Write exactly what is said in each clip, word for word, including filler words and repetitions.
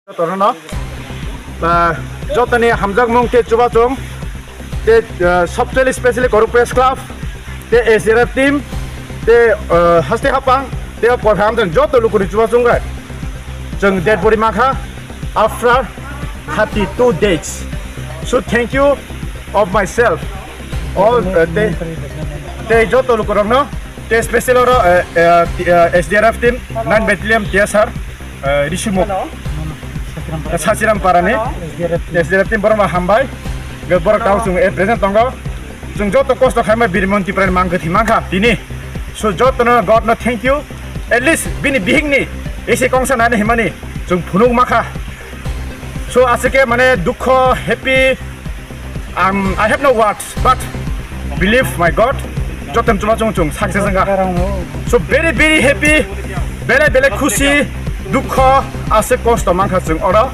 Jotono, ah, jotoni hamjakmung te chubachung, te, ah, sobchali specially Koruk Press Club, te S D R F team, te, ah, haste hapang, te porhamjang joto lukuni chubachung gai. Chwng dead body makha after thirty-two days. So thank you of myself. All, ah, te, te joto lukurokno, te special oro, ah, ah, ah, S D R F team, nine battalion T S R, ah, Rishimuk. Sachiram Parani, S D R F team borok no hambai. Borok tao chwng, eh, present tongo. Chwng joto kosto khaima Birmon Tiprani mang kwthwi mankha tini. So jotono God no thank you. At least bini bihikni ese kongsa nani himani chwng phunuk makha. So asike mane dukho, happy, um, I have no words, but believe my God, jotom chuma chung chung success wngkha. So very very happy, bele bele khusi, dukho, ase kosto mankha chung oro.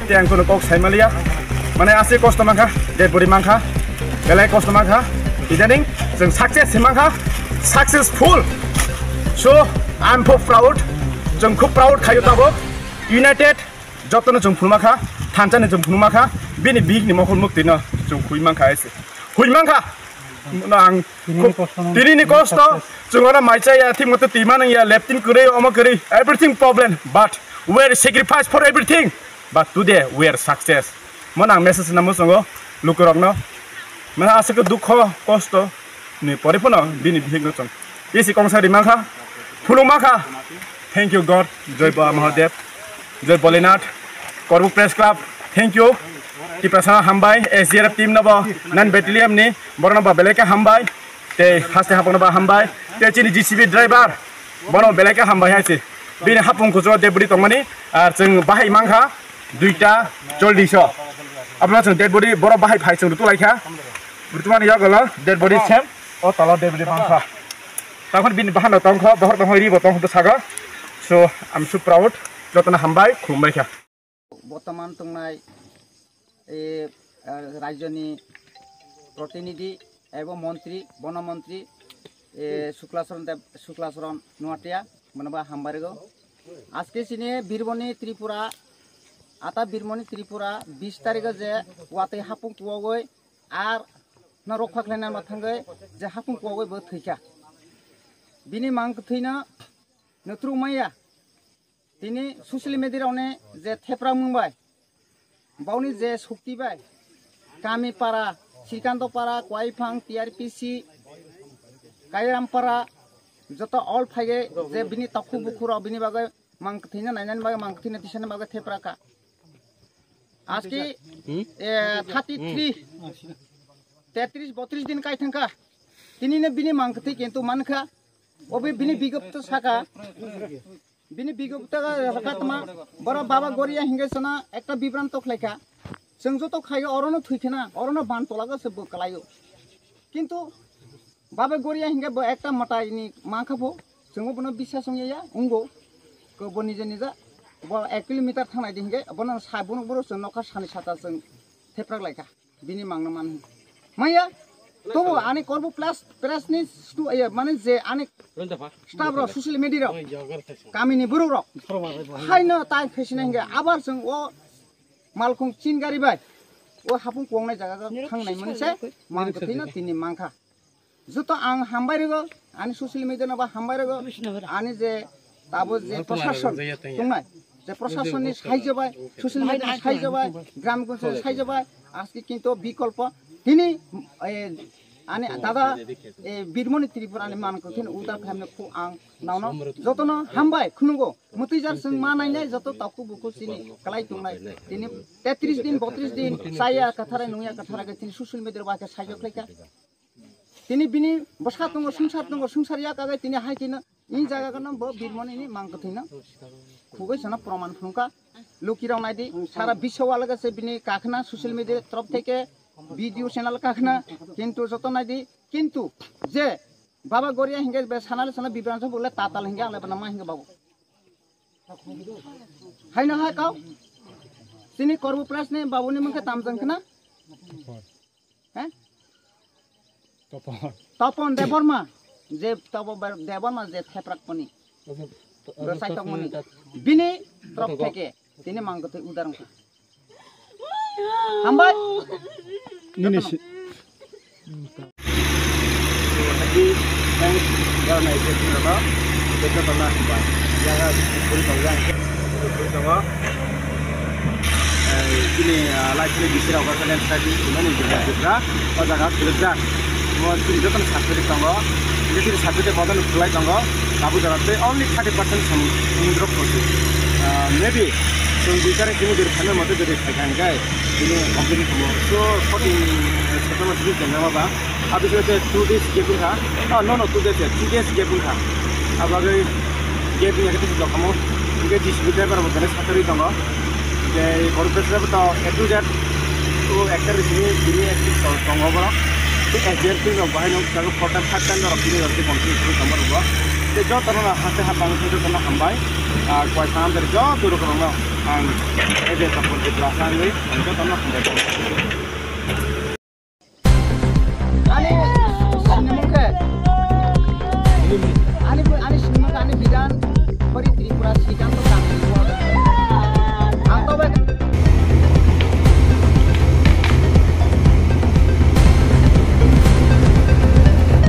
Te ang kono kok saimaliya, mane ase kosto mankha, dead body mankha, belai kosto mankha, idaning chung success mankha, successful. So I'm so proud, chung khub proud khayo tabok, united. Jotono chwng phunukma kha, thansa ni chwng phunukma kha, bini bihik ni mokol mukti no chwng hui mankha ese. Hui mankha. No ang tini ni kosto no, tini ni kosto, success. Chwng oro mai chaya, thik moto twi manang ya, leptin kwrwi, omo kwrwi, everything problem. But we are sacrifice for everything. But today we are success. Mo nang message na mo chwngo lukurok no. Mana aswk dukho, kosto ni pore phano bini bihik no chwng isi kongsa ri mankha, phunuk mankha. Thank you God, Joy Baba Mahadev, Joy Bolinath, Korbu Press Club, thank you. Tiprasa hambai, S D R F team no bo, nine battalion ni, borok no bo belai khe hambai, tei haste hapang no bo hambai, tei chini J C B driver, bono belai khe hambai hai se. Bini hapung kuchuk dead body tongmani, ar chwng bahai mankha, duita chollish o. Abono chwng dead body, borok bahai phai chwng rwtwk lai kha. Rwtwmani yagulo dead body sem, o tolo dead body mankha. Takhon bini bahan rok tongkho, bohor tongkho, ri bo tongkho bwsago. So, I'm so proud. Jotono hambai, khulumbai kha. Bortoman tongnai, e, ah, rajyoni protinidhi ebo montri, bono montri, e, Sukla Saran Deb, Sukla Saran Noatia, bono bo hambai rwgo. Aske sini Birmoni Tripura, ata Birmoni Tripura bis tarikh je watwi hapung kuwagwi ar no rokha khlaina ma thangwi je hapung kuwagwi bo thwikha. Bini mang kwthwino nutru maya. Tini social media rokni je thepra mung bai, boni je sukti bai, kami para, Srikanto para, Kuaipang, T R P C, Kairam para, joto all phaigai je bini takhuk bukhuk rok bini bagwi mang kwthwino nainani bagwi mang kwthwino tisani bagwi thepra kha. Aski, eh, thirty three, tetris botris din kai thangkha. Tinino bini mang kwthwi kintu mankha. Obe bini bigop to saka. Bini bigop to saka tma. Boro Baba Goria hingai sana ekta bibranto khlaikha. Chwng joto khaio orono thwikhana, orono ban tolago se bo kwlaio. Kintu Baba Goria hingai bo ekta mata ini mankha bo. Chwngbo bono biswas wngya ya, wngbo. Ko bo nija nija, bo ek kilometer thangnai di hingai, bono sa bono boro chwng nokha sani sata chwng theprak laikha. Bini mangna man. Maya, tobo ani korbo plus press ni stu, eh, mane je ani staff rok social media rok, kamini borok rok. Haino tai khaisina hingai, abar chwng o malkhung chin gari bai. O hapung kwbangni jaga o thangnai mani se, mang kwthwino tini mankha. Joto ang hambai rwgo, ani social media no bo hambai rwgo, ani je tabo je proshashon tongnai, je proshashon ni saijo bai, social media ni saijo bai, gram guncho ni saijo bai, aski kintu bikolpo tini, eh, ani dada, eh, Birmoni Tripura ni man kwthwino udar khlaimani khu ang nono jotono hambai khunungo. Mwtwi jar chwng ma nainai joto takhuk bukhuk chini kwlai tongnai. Tini tetris din, botris din, chaya kwtharai nungya kwthara khe tini social media bai khe saijo khlaikha. Tini bini bwsa tongo, swngchar tongo, swngchar yak agwi tini hai kheno i jaga gano bo Birmoni ni mang kwthwino khugwi sana proman phunukha. Luki rok naidi, sara biswa laga se bini kakhna social media torof theke video channel kakhna, kintu joto naidi, kintu je Baba Goria hinge be sanale sana bibransa bole tatal hinge ale bana ma hinge babu. Haino hai kau. Sini Korbu Press ni babu ni mungke tamjang khna. He? Topon. Topon Debbarma. Je Topon Ber-, Debbarma je theprak pani. Ojo. Bwsai tongmani. Bini rok theke. Tini mang kwthwi udar wngkha. Hambai. Nini si- Thanks, thanks, Governor Executive Rano, joto tono hambai. Jaga kuri tongo, kuri tongo. Eh, chini, ah, lai chini bisi rok khe landslide ni sumani jibra jibra, o jaga khulukjak. Mo chini joto ni certificate tongo, chini certificate moto ni khulai tongo, tabuk jora tei only thirty percent song drop korsi. Ah, maybe chwng dui tarik chini dui phaima mote jodi phaikha hwnkhe, chini complete ni thangmo. So, fourteen, eh, September chini jengma ba. Abising khe two days gap wngkha. Ah, no, no, two days, three days gap wngkha. Abagwi gap wngya khe tei dokhamo. Hwnkhe J C B driver bo belai sakarwi tongo. Tei borok bwswk to A to Z o ekta bisini bini active tong-, tongo borok. Tei S D R team rok bahai no jago four time, five time rok tini rok tei continue khlai tongo borok bo. Tei jotono no haste hapang khe jotono hambai. Ah, koi salam dari joto rok no ang A J Kapur Tripura sangwi ang jotono hambai.